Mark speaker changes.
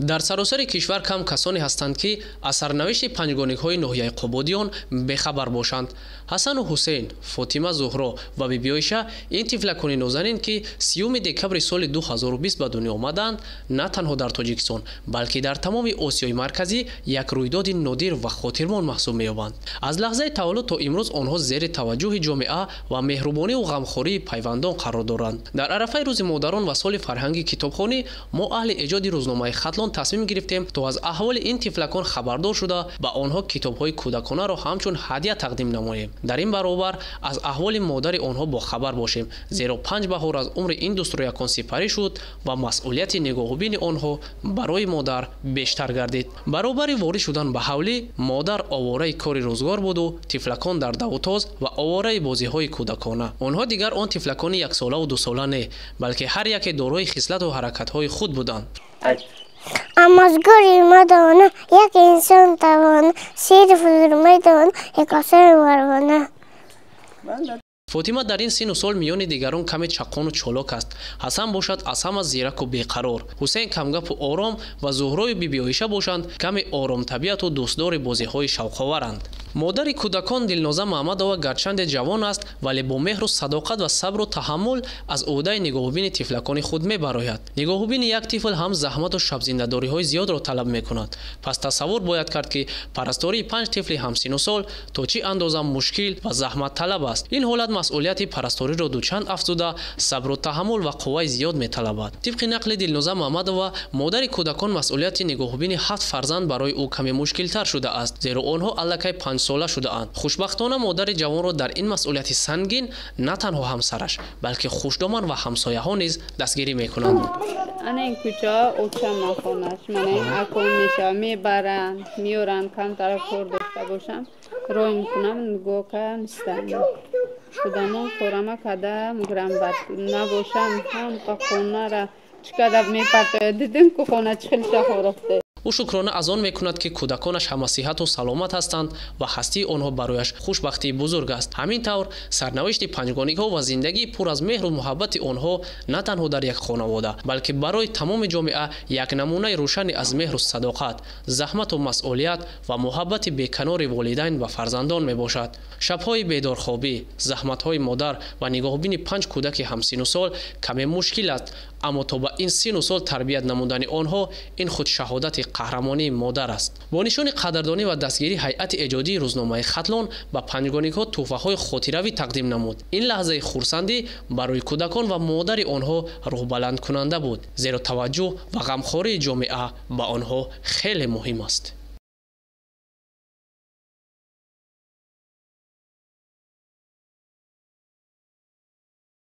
Speaker 1: Дар саросари кишвар кам касоне ҳастанд, ки аз сарнавишти панҷгоникҳои ноҳияи Қубодиён бехабар бошанд. Ҳасану Ҳусейн, Фотима Зуҳро ва Бибиоиша ин тифлакони нозанин, ки 30 декабри соли 2020 ба дунё омаданд, на танҳо дар Тоҷикистон, балки дар тамоми Осиёи Марказӣ як рӯйдоди нодир ва хотирмон маҳсуб меёбанд. Аз лаҳзаи таваллуд то имрӯз онҳо зери таваҷҷӯҳи ҷомеа ва меҳрубониву ғамхории пайвандон қарор доранд. Дар арафаи Рӯзи модарон ва соли фарҳанги китобхонӣ мо аҳли эҷоди рӯзномаи Хатлон тасмим гирифтем, то аз аҳволи ин тифлакон хабардор шуда, ба онҳо китобҳои кӯдаконаро ҳамчун ҳадя тақдим намоем. Дар ин баробар аз аҳволи модари онҳо бохабар бошем, зеро 5 баҳор аз умри ин дӯстрӯякон сипарӣ шуд ва масъулияти нигоҳубини онҳо барои модар бештар гардид. Баробари ворид шудан ба ҳавлӣ, модар овораи кори рӯзгор буду тифлакон дар давутоз ва овораи бозиҳои кӯдакона. Онҳо дигар он тифлакони яксолаву дусола не, балки ҳар яке дорои хислату ҳаракатҳои худ буданд.
Speaker 2: Омӯзгори ма дона, як инсон тавона, сири фузурмай дона, як осори марвона.
Speaker 1: Фотима дар ин сину сол миёни дигарон каме чаққону чолок аст. Ҳасан бошад, аз ҳама зираку беқарор. Ҳусейн камгапу ором ва Зуҳрою Бибиоиша бошанд, каме оромтабиату дӯстдори бозиҳои шавқоваранд. Модари кӯдакон Дилноза Маҳмадова гарчанде ҷавон аст, вале бо меҳру садоқат ва сабру таҳаммул аз ӯҳдаи нигоҳубини тифлакони худ мебарояд. Нигоҳубини як тифл ҳам заҳмату шабзиндадориҳои зиёдро талаб мекунад. Пас тасаввур бояд кард, ки парастории 5 тифли ҳамсину сол то чӣ андоза мушкил ва заҳматталаб аст. Ин ҳолат масъулияти парасториро дучанд афзуда, сабру таҳаммул ва қувваи зиёд металабад. Тибқи нақли Дилноза Маҳмадова, модари кӯдакон, масъулияти нигоҳубини 7 фарзанд барои ӯ каме мушкилтар шудааст, зеро онҳо аллакай 5 сола шудаанд. Хушбахтона, модари ҷавонро дар ин масъулияти сангин на танҳо ҳамсараш, балки хушдоман ва ҳамсояҳо низ дастгирӣ мекунанд.
Speaker 3: Ана ин кӯча очама хонаш, мана ин акон мешава, мебаранд, меоранд, камтара кор дошта бошам, рой мекунам, нигоҳ нистам. Худамо корама када мегирам, бад набошам, ҳам ба хонара чӣ када мепартояд, дидем ку хона чӣ хел шахорафте.
Speaker 1: Ӯ шукрона аз он мекунад, ки кӯдаконаш ҳама сиҳату саломат ҳастанд ва ҳастии онҳо барояш хушбахтии бузург аст. Ҳамин тавр, сарнавишти панҷгоникҳо ва зиндагии пур аз меҳру муҳаббати онҳо на танҳо дар як хонавода, балки барои тамоми ҷомеа як намунаи рӯшане аз меҳру садоқат, заҳмату масъулият ва муҳаббати беканори волидайн ба фарзандон мебошад. Шабҳои бедорхобӣ, заҳматҳои модар ва нигоҳубини 5 кӯдаки ҳамсину сол каме мушкил аст, аммо то ба ин сину сол тарбият намудани онҳо ин худ шаҳодати қаҳрамонии модар аст. Бо нишони қадрдонӣ ва дастгирии ҳайати эҷодии рӯзномаи Хатлон ба панҷгоникҳо тӯҳфаҳои хотиравӣ тақдим намуд. Ин лаҳзаи хурсандӣ барои кӯдакон ва модари онҳо рӯҳбаландкунанда буд, зеро таваҷҷӯҳ ва ғамхории ҷомеа ба онҳо хеле муҳим аст.